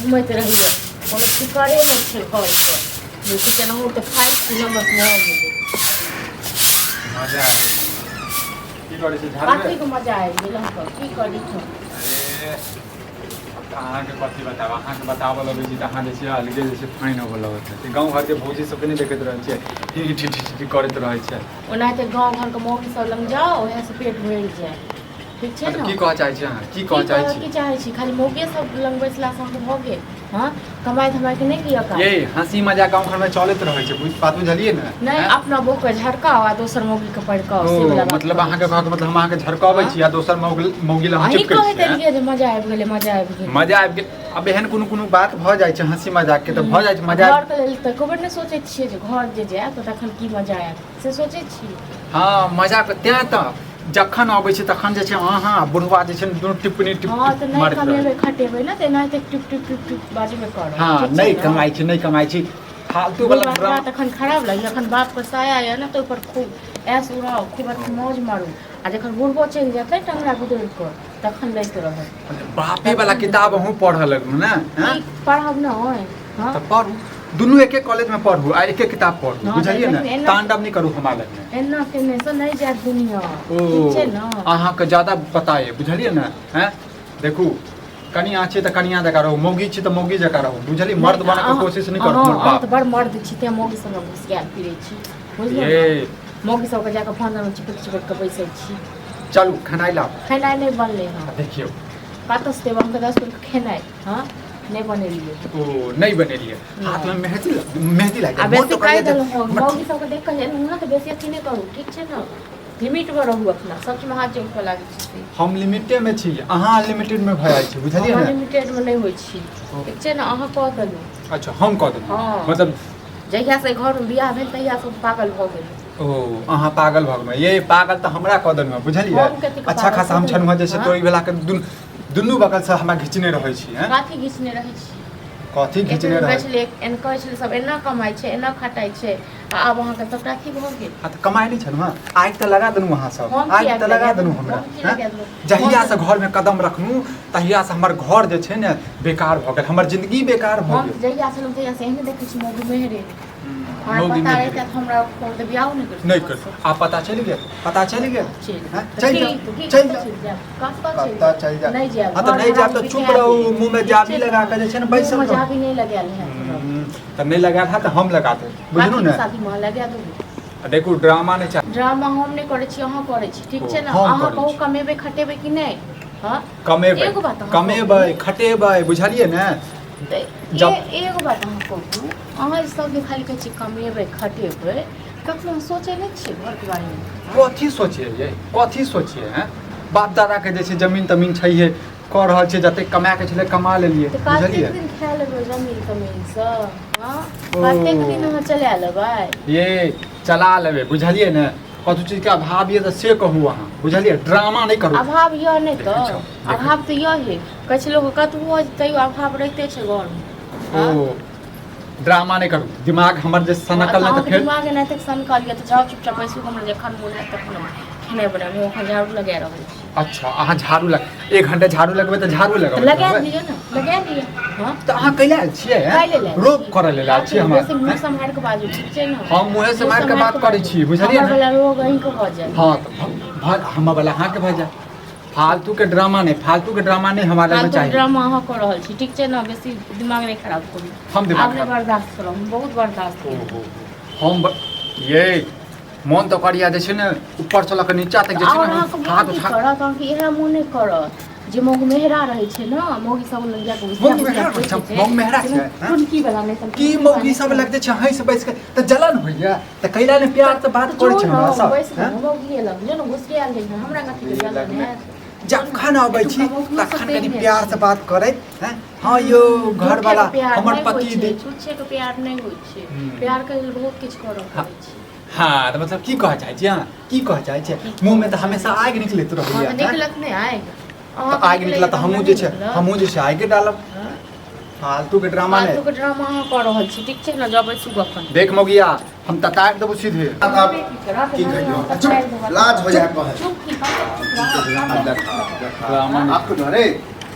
घुमैत रहैए, कोनो फिकरे नहि छै घरके। देखियौ केनाहु तऽ खाइ छी ने, बस भऽ गेलै। मजा आबि गेल। की करै छी झाड़ू? कथीके मजा आबि गेल अहाँके? की करी हम? अरे आब तऽ अहाँके कथी बताब, अहाँके बताबऽ लगै छी तऽ अहाँ जे छै अलगे जे छै फाइन होबऽ लगैत छै। गाँव घरके भौजी सबके नहि देखैत रहै छियै, ही ठी ठी ठी करैत रहै छै। ओनाहिते गाँव घरके मौगी सब लग जाउ, ओएहसँ पेट भरि जाय, ठीक छै मतलब ने? की कहऽ चाहै छी अहाँ? की कहऽ की चाहै कहऽ छी? की चाहै छी? खाली मौगिए सब लग बैसलासँ अहाँके भऽ गेल? हँ, कमाइ धमाइके नहि लिअ काज। ये हंसी मजाक गाँव घरमे चलैत रहै छै, बुझ बात बुझलियै ने? नहि। आँय? अपना बहूके झड़काउ आ दोसर मौगीके पड़काउ, से ओ वला बात मतलब करै अहाँके छी। कहके मतलब हम अहाँके झड़कबै हँ? छी आ दोसर मौगी मौगी लग हम अहीं चिपकै कहैत छी, आँय? एलियै जे मजा आबि गेलै, मजा आबि गेलै। मजा आबि गेल। आब एहन कोनो कोनो बात भऽ जाइ छै हंसी मजाक के तऽ भऽ जाइ छै मजा। घरके लेल तऽ एको बेर नहि सोचै छियै जे घर जे जायब तऽ तखन की मजा आयत, से सोचै छी? हँ, मजा तेँ तऽ जखन अबै छै तखन जे छै अहाँ आ बुढ़वा जे छै ने दुनू टिप्पणी टिप हँ, टिप तऽ नहि मारैत रहै। कमेबै खटेबै ने तऽ एनाहिते टिप टिप टिप टिप बाजबे करब। हँ, ठीक छै नहि ने? कमाइ छी, नहि कमाइ छी, फालतू वाला बुढ़बाके ड्रामा। बात एखन खराब लागि, जखन बापके साया यऽ ने तऽ ओहिपर खूब ऐश उड़ाउ, खूब अथी मौज मारू, आ जखन बुढ़बो चलि जेतै टंगरा गुदड़ि कऽ तखन लैत रहब। बापे वाला किताब अहूँ पढ़ऽ लगलू ने? हँ? की पढ़ब ने? हँ। तऽ पढ़ू, दुनू एके कॉलेज में पढ़ू आ एके किताब पढ़ू। हँ, बुझलियै लेकिन ने? तांडव नहि करू हमरा लगमे। एना केने से नहि जायत दुनिया। ओ ठीक छै ने? अहाँके ज्यादा पता यऽ, बुझलियै ने? हैं, देखू, कनिया छी तऽ कनिया जकाँ रहू, मौगी छी तऽ मौगी जकाँ रहू, बुझलियै? मर्द नहि, बनऽके कोशिश नहि करू। अहाँ हमर अहाँ बाप तऽ बड़ मर्द छी, तें मौगी सब घुसियाल फिरै छी, बुझलियै ने? ये मौगी सबके जाकऽ फंदमे चिपकि चिपकि कऽ बैसै छी। चलू, खेनाइ लाउ। खेनाइ नहि बनलै हँ। देखियौ। कतऽसँ देब अहाँके 10 रुपैआ खेनाइ? हँ, नहि बनेलियै। ओ नहि बनेलियै? हाथमे मेहदी मेहदी लागि आ गेल। मोन बेसी तऽ करैए कहि जे देलहुँ हँ, मौगी सबके देख कऽ एलहुँ हँ तऽ बेसी अथी नहि करू, ठीक छै ने? लिमिटमे रहू अपना। सब चीजमे हाथ जोड़ि कऽ लागै छी से। हम लिमिटेमे छी, अहाँ अनलिमिटेडमे भऽ जाइ छी, बुझलियै हम ने? अनलिमिटेडमे नहि होइ छी, ठीक छै ने? अहाँ कऽ देलहुँ। अच्छा, हम कऽ देलहुँ? हँ। मतलब जहियासँ एहि घरमे बियाह भेल तहियासँ हम पागल भऽ गेलहुँ। ओ अहाँ पागल भऽ गेलहुँ? ये पागल तऽ हमरा कऽ देलहुँ, बुझलियै? हम कथी के अच्छा पागल खासा हम कऽ देलहुँ? छलहुँ जे से हँ? तोरी भेलाके दुनू दुनू बगलसँ हमरा घिचने रहै छी। हैं? कथी घिचने रहै छी? कथी एक घिचने दिन कहै रहै? छलै, एन कहै छलै सब एना कमाइ छै, एना खटाइ छै, आ आब अहाँके सबटा अथी भऽ गेल। हँ तऽ कमाइ नहि छलहुँ हँ? आगि तऽ लगा देलहुँ अहाँ सब। हम आगि की तऽ आगि लगा लगा देलहुँ देलहुँ? हमरा। हम की हँ? लगा देलहुँ? जहियासँ घरमे कदम रखलहुँ तहियासँ हमर घर जे छै ने बेकार भऽ गेल, हमर जिन्दगी बेकार भऽ हम गेल। जहिया छलहुँ तहिया से एहने देखै छी मौगी मेहरे। हमरा मौगी पता मेहरे। रहितै तऽ हमरा फोन तऽ बियाहो नहि करतै। नहि कर, आब पता चलि गेल, पता चलि गेल। चलि हँ? तऽ चलि की जाउ। की चलि कतऽ जाउ। चलि जायब? कतऽ चलि कतऽ चलि जायब? नहि जायब। हँ तऽ घर नहि जायब हरामी तऽ चुप बिकाय रहू। देब। मुँहमे ठीक जाबी छै लगा ने? कऽ जे छै ने बैसल मुँहमे रहू। जाबी नहि लगायल हैत हमरा। तऽ नहि लगायल हैत तऽ हम लगा देब, बुझलहुँ कथीके ने? शादीमे अहाँ लगा देबै? आ देखू, ड्रामा नहि चाही। ड्रामा हम नहि करै छी, अहाँ करै छी, ठीक ओ, छै ने? हम अहाँ करै कहू, छी। कमेबै खटेबै कि नहि? हँ, कमेबै, एगो बात अहाँ कहू। कमेबै खटेबै, बुझलियै ने? तऽ एगो बात अहाँ कहू, अहाँ जे सबके खाली कहै छियै कमेबै खटेबै, कखनो अहाँ सोचै नहि छियै घरके बारेमे? कथी सोचियै यै? कथी सोचियै? हैं, बाप दादाके जे छै जमीन तमीन छैहे, कऽ रहल छियै, जतेक कमाके छलै कमा लेलियै। तऽ कतेक बुझलियै? दिन खा लेबै जमीन तमीनसँ? हँ, ओ। कतेक दिन अहाँ चला लेबै? ये चला लेबै, बुझलियै ने? कथू चीजके अभाव यऽ तऽ से कहू अहाँ, बुझलियै? ड्रामा नहि करू। अभाव यऽ नहि देखै तऽ छौ, देखै। अभाव तऽ यऽ हे, कहै छै लोक कतबो होइ छै, तैयो अभाव रहिते छै घरमे। ओ ड्रामा नहि करू, दिमाग हमर जे सनकल नहि तऽ अहाँके फेर दिमाग एनाहिते सनकल यऽ तऽ जाउ चुपचाप बैसू। हमरा जखन मोन हैत तखन हम खेनाइ बनायब। हम एखन झाड़ू लगा रहल छी। अच्छा, अहाँ झाड़ू लग एक घंटा झाड़ू लगबै तऽ झाड़ू तऽ लगबै लगा रहबै। लिअ ने, लगा लिअ। हँ। तऽ अहाँ कैला आयल छियै? काल्हि लेल आयल रोप छी। करऽ लेल आयल छियै हमरा? बेसी मुँह सम्हारि कऽ बाजू, ठीक छै ने? हम मुँहे मुँह सम्हारि कऽ सम्हारि बात कऽ करै बाजू। छी, बुझलियै हमर ने? वाला रोग अहीँके भऽ जायत। हँ तऽ हमर वाला अहाँके भऽ जायत। फालतू के ड्रामा नहि, फालतू के ड्रामा नहि हमरा लगमे फालतू चाही। ड्रामा अहाँ कऽ रहल छी, ठीक छै ने? बेसी दिमाग नहि खराब करू। हम दिमाग आब नहि खराब बर्दाश्त करब, हम बहुत बर्दाश्त ओ केलहुँ। हो हो, हम ये मोन तऽ करिया जे छै ने ऊपर से लऽ कऽ नीचा तक जे छै आओर ने अहाँके हम मोन हाथ की उठा करत? अहाँके इएह मोन नहि करत जे मौग मेहरा रहै छै ने, मौगी सब लग जाकऽ घुसिया मौग घुसिया मेहरा रहै बैसै छै, छै। मौग मेहरा छै, हँ? टुनकी वाला नहि तऽ की टुनकी मौगी वाला सब नहि। लग जे छै हँसि बैस कऽ तऽ जलन होइया तऽ कैला ने प्यार से बात करै छै हमरा सब? बैस हँ? मौगिए लग जो ने, घुसियायल जाइ छै, हमरा कथी के जलन हैत? जखन अबै छी एतुका मौगियो सब तखन कनि तेहने प्यार छै। से बात करैत हैं, हँ यौ घर झूठे वाला के प्यार हमर नहि होइ पति छै, दे झूठे के प्यार नहि होइ छै। हम्म। प्यार के लेल बहुत किछु करऽ पड़ै छै। हँ तऽ मतलब की कहऽ चाहै छी अहाँ? की कहऽ चाहै छियै? मुँहमे तऽ हमेशा आगि निकलैत हँ रहैया। तऽ निकलत नहि आगि? तऽ आगि निकलत तऽ हमहूँ जे छै, हमहूँ जे छै आगिए डालब। फालतू के ड्रामा नहि। फालतू के ड्रामा अहाँ कऽ रहल छी, ठीक छै ने? जबै सुबह अपन देख मौगिया, हम ततारि देबो सीधे। की कहियो, चुप, लाज हो जाए कहे। चुप की? कतऽ चुप रह? देखा देखा। ड्रामा नहि। आपको डरे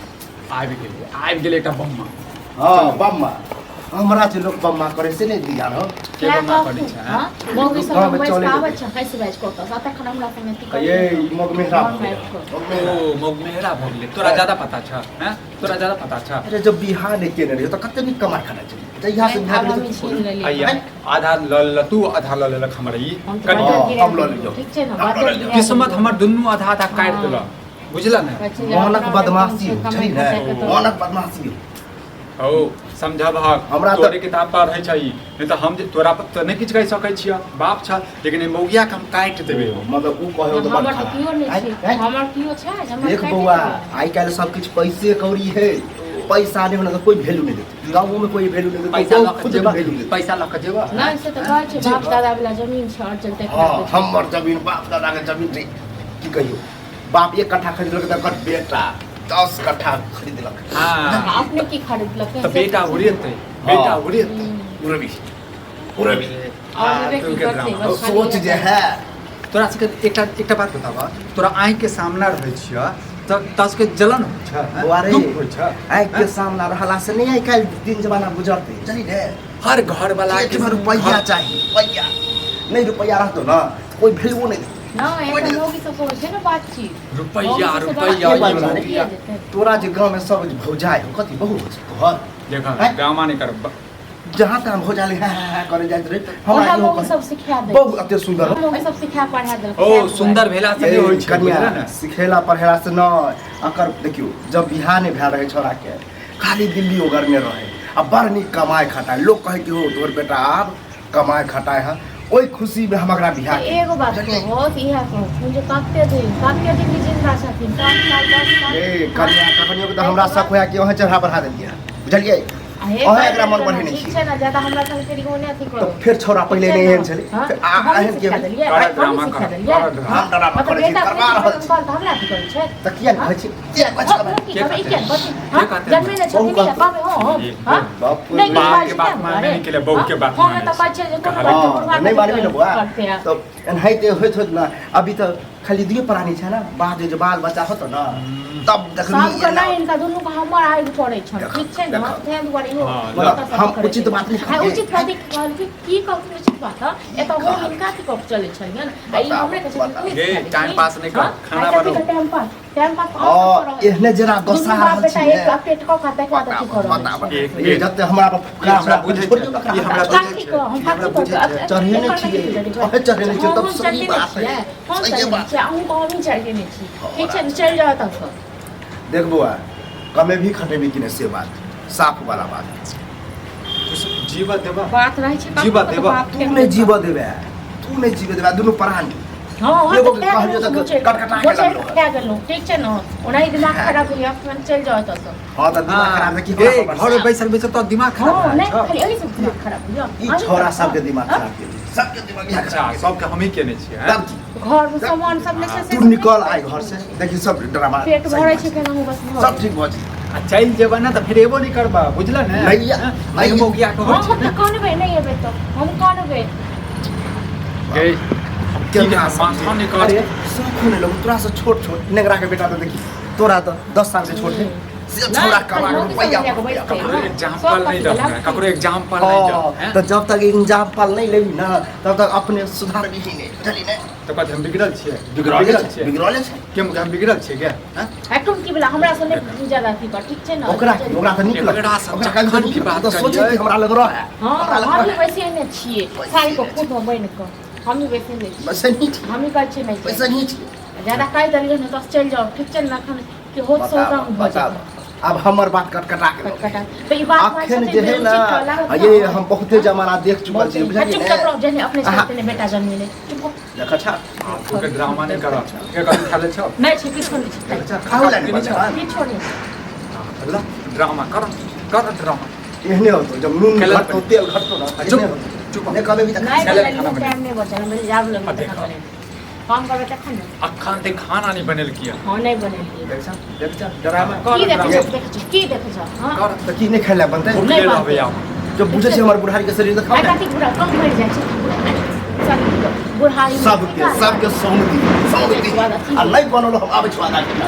आबि गेलै, आबि गेलै एकटा बम्मा। हाँ बम्मा हमरा जे लोक बम्मा करे से नहीं दिया हो के बम्मा करै छै हैं? मौगी सब गाँवमे बैस चलै कऽ आबै जेतै। छै हँसि बाजि कऽ तऽ तखन हमरा संगे अथी ये करै ई मग मेहरा मन भऽ गेलै। मारि कऽ। मग मेहरा। ओ मौगमेहरा भऽ गेलै तोरा ज्यादा पता छ हैं तोरा ज्यादा पता छ अरे जब बिहार नहीं केने रहियो तऽ कते नीक कमाइ खटाइ छलै जहिया से बिहार आब गेलै हम तऽ छीन लेलियै आइया आधा लऽ लेल तू आधा लऽ लेलक हमर ई हम तऽ कनि बजर हँ, गिरा हम लऽ देलियै। लेलियौ। ठीक छै ने हम लऽ बजर लेलियौ। गिरा किस्मत देलियौ। हमर दुनू आधा आधा काटि हँ। देलक बुझल ने कहै छै जे मोहनक अपना बदमाशी कमाइ छै ने खटाइ के तऽ- मोहनक बदमाशी हो। ओ समझबहक हमरा तऽ- तोरे किताब पर रहै छै ई नहि तऽ हम जे तोरा पर तऽ नहि किछु कहि सकै छियह बाप छ लेकिन ई मौगिया के हम काटि देबै मतलब उ कहे तऽ बड़ हमर तऽ केओ नहि आइ- छै आइ- हमर केओ छै जे हमर देख काटि बौआ देबै। आइ काल्हि सब किछु पैसे कौड़ी है पैसा नहीं होना तो कोई वैल्यू नहीं देते गाँवों में कोई वैल्यू नहीं देते पैसा गाँव लऽ कऽ खुद जेबह वैल्यू देते पैसा लऽ कऽ जेबह नहि से तऽ कहै छै बाप दादा वाला जमीन छै और चलते हाँ हमर जमीन बाप दादा के जमीन रही की कहियो बाप एक कट्ठा खरीदलक तऽ ओकर बेटा 10 कट्ठा खरीदलक। हाँ। अपने की खरीदलक? तऽ बेटा उड़ेतै बेटा उड़ेतै। उड़बी उड़बी। और हेबे की तुमके करतै, ड्रामा। बस खाली सोच जे है। तोरा सबके एकटा एकटा बात बताबऽ, तोरा आँखि के सामना रहै छियऽ तऽ तोरा सबके जलन होइ छै हैं? बौआ रे। दुख होइ छै? आँखि के सामना रहला से नहीं आइ काल्हि दिन जमाना गुजरतै, बुझली ने? हर घर वाला पेट में रुपैया चाही, रुपैया नहीं, रुपैया रहतो ना कोई वैल्यू नहीं देतौ। नहि एकर मौगी सब होइ छै ने बातचीत। रुपैया मौगी सबसँ रुपैया बातचीत ई बात मौगिया। किया जेतै? तोरा जे गाँव में सब भौजाइ हो, कथी बहु हो छै तोहर? देख हैं? ड्रामा नहि कर। जहाँ तहाँ भौजाइ लग है है करे जाइत रहे हमरा ओएह इहो मौगी कहे। सब सिखा दै बहुत अते सुंदर हो। मौगी सब सिखा पढ़ा देलक। ओ सुंदर भेला से नहि होइ छै। कनिया बुझले ने? सिखेला पढ़ेला से नहि अकर। देखियौ जब बियाह नहि भेल रहै छौड़ा के खाली दिल्ली ओगरने रहे आ बड़ नीक कमाइ खटाइ, लोक कहै कि हो तोहर बेटा आब कमाइ खटाइ है, ओहि खुशीमे हम एकरा बियाह तऽ केलियै। एगो बात बुझलियै? कहू तऽ इएह कहू जे कते दिन कते दिन ई जिन्दा छथिन? 5 साल, 10 साल? ए कनिया कखनियो के तऽ हमरा शक होया कि अहें चढ़ा बढ़ा देलियै, बुझलियै? आ हे अहें एकरा मन कते बढ़ेने ठीक छी। छै ने, ज्यादा हमरा संग फेर इहो नहि अथी तऽ करू। फेर छौड़ा पहिले ठीक छै नहि ने? एहन छलै। हाँ? फेर आ हमही एहन सिखा किया देलियै? कर हमही ड्रामा सिखा कर, देलियै? कर ड्रामा। हम ड्रामा मतलब करै छी, बेटा करवा रहल छी। कहल तऽ हमरा की करै छै? तऽ किया नहि कहै छी, किया कहै छी? हम की के कहबै? ई कहतै? किया कहतै? के हाँ? कहतै? जन्मे नहि छथिन बहु ई कहतै। कहबै हम, हाँ? बाप रे। नहि बाप कहै के छै बात ने मानने घरे। के लिए बहू के बात हम मानै तऽ कहै छियै जे कोनो छै। बात हँ बुढ़वा नहि मानबी ने बौआ करतै आ। तऽ एनाहिते होइत होइत ने अभी तऽ खाली दुइए प्राणी छै ने, बाद जे बाल बच्चा होतो ने तब देखबी। सबके एना। नहि, हिनका दुनू के हमर आगि पड़ै छनि। देखऽ, ठीक छै ने? देखऽ। ताहि दुआरे इहो हँ, कतऽ सब हम करै उचित छै। बात नहि आ कहलियै। उचित बात कहलखिन की कहलखिन उचित बात? हँ, एतऽ हम हिनका अथी कऽ के चलै छलियनि आ ई बताउ, हमरे कहै छथिन बताउ। पुलिस गे, खाली टाइम छी। पास नहि कर, हँ? खाना आ बनाउ। कथी के टाइम पास? टाइम पास हँ एहने जेना दुनू गोस्सा बाप रहल बेटा छी एक ने। पेट कऽ खाते खाते अथी कऽ रहल बताउ, छै। एक ये जते हमरा पर ई हमरा बुझै छै, छोड़ियौ ने ई हमरा एकरा। बुझै काकी छै, कऽ हम ई हमरा काकी बुझै कऽ छै। चढ़ेने एकर छियै, कथी चढ़ेबै? अहें चढ़ेने छियै, तब हम सही चढ़ेने बात है। छियै, हम सहिए चढ़ेने बात। छियै, अहूँ के हमही चढ़ेने छी। ठीक छै ने? चलि जाउ एतऽसँ। देख बौआ, कमेबी खटेबी कि नहि से बात साफ वाला बात। तू सब जीवा देबा। बात रहै छै कखनो जीवा तऽ देबा। बाप तू के नहि जीव देबे, तू नहि जीव देबे, दुनू प्राणी। हँ हँ एगो तऽ के खा कहलियौ गेलहुँ, तऽ मुँह चढ़ि- कटकटा के मुँह चढ़ि लगलौ। खा गेलहुँ, ठीक छै ने? ओनाही दिमाग खराब होइया, अखन चलि जाउ एतऽसँ। हँ तऽ दिमाग खराब है कि ए हमरा पर घर में बैसल बैसल तो दिमाग खराब हँ भए नहि छौ। खाली एहि सब दिमाग खराब होइया। ई अहीं छौड़ा सब- सबके दिमाग हँ? खराब केने सबके दिमाग इएह अच्छा खराब केने। सबके हमही केने छियै हैं? तब की? घर में सामान सब ले छै से तू सब निकल नहि आइ घर से, देखी सब ड्रामा पेट सही भरै बात छै केनाहु बस भऽ सब गेल। ठीक भऽ जेतै। आ चलि जेबै ने तऽ फेर एबो नहि करबा, बुझल ने? नहि या- हैं? नहि एगो मौगिया के होइ हँ छै हम ने। तऽ कनबै, नहि एबै तऽ हम कनबै। गे केना की माथा नहि कर। अरे सब खूने लोग तोरा से छोट छोट नेंगरा के बेटा तऽ देखी तोरा तऽ 10 साल से छोट है से नहि, छौड़ा कमा खाली मौगी सब रुपैया लए कऽ रुपैया बैसतै। कमा। ककरो एग्जाम्पल नहि दह, ककरो एग्जाम्पल नहि दह। हाँ, हैं? तऽ जब तक एग्जाम्पल नहीं लेबी ना तब तक अपने सुधार भी नहीं, बुझली ने? तऽ कथी हम बिगड़ल छियै? बिगड़ले बिगड़ल छै छियै? बिगड़ले छै। के हम बिगड़ल छियै गे हैं? आ टुनकी वला हमरा से नहि ज्यादा अथी कर, ठीक छै ने? ओकरा ओकरा तऽ नीक एकरा लगै से ओकरा कभी जखन नीक भी बात तऽ सोचै करियै। कि हमरा लग रहै। हँ हमरा लग हम भी रहै। वैसे नहि छियै, साड़ी को खुद हम बनि कऽ हम भी वैसे नहि छियै। वैसे नहीं छी। हम ही कहै छियै नहि वैसे नहीं छी। ज्यादा कहि देलियै ने तऽ चलि जाउ, ठीक छै ने? एखन कि होत सौ बताउ, काम भऽ बताउ। जेतै। आब हमर बात कटकटा के लऽ। कटकटा तऽ ई बात अखन जे है ना ये हम बहुते जमाना देख चुकल छी, बुझलियै चुपचाप ने? रह, जने अपने अहाँ- छलते ने बेटा जन्मेले, चुप हो। देखऽ छा। तू के ड्रामा नहि कर के कथी खा ले छौ? नहि छै, किछो नहि छै। देखऽ छा, खाओ ला नहि किछो बच्चा। किछो नहि छै। ला, ड्रामा कर कर ड्रामा। एहने होतो जब नून खेलल घटतो तेल घटतो ना चुप, एहने होतो। चुप। नहि कहबे भी तऽ नहि खेलल बनेलियै खाना बनेलियै। टाइम नहि बचल हम जाब आ लगबै देखऽ। तखन बनेबै हम करबै तखन ने। अखन ते खाना नहि बनेलकियै। हँ नहि बनेलियै। देख छा, देख छा ड्रामा। कर की देखै ड्रामा। छौ देखै छौ की देखै छौ? हँ कर। तऽ की नहि खाय लए बनतै? भुखले नहि रहबै बनतै। आब। जब बुझै छै हमर बुढ़ारी के शरीर तऽ खाओ आइ ने। कथी बुढ़ा कम भरि जाइ छै सब बुढ़ारी में सबके सबके सौंग दी सौंग दी आ नहि बनल हम आबै छौ आधा घंटा।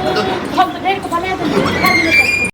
हम तऽ डरि कऽ बना देलियै, खा लिअ।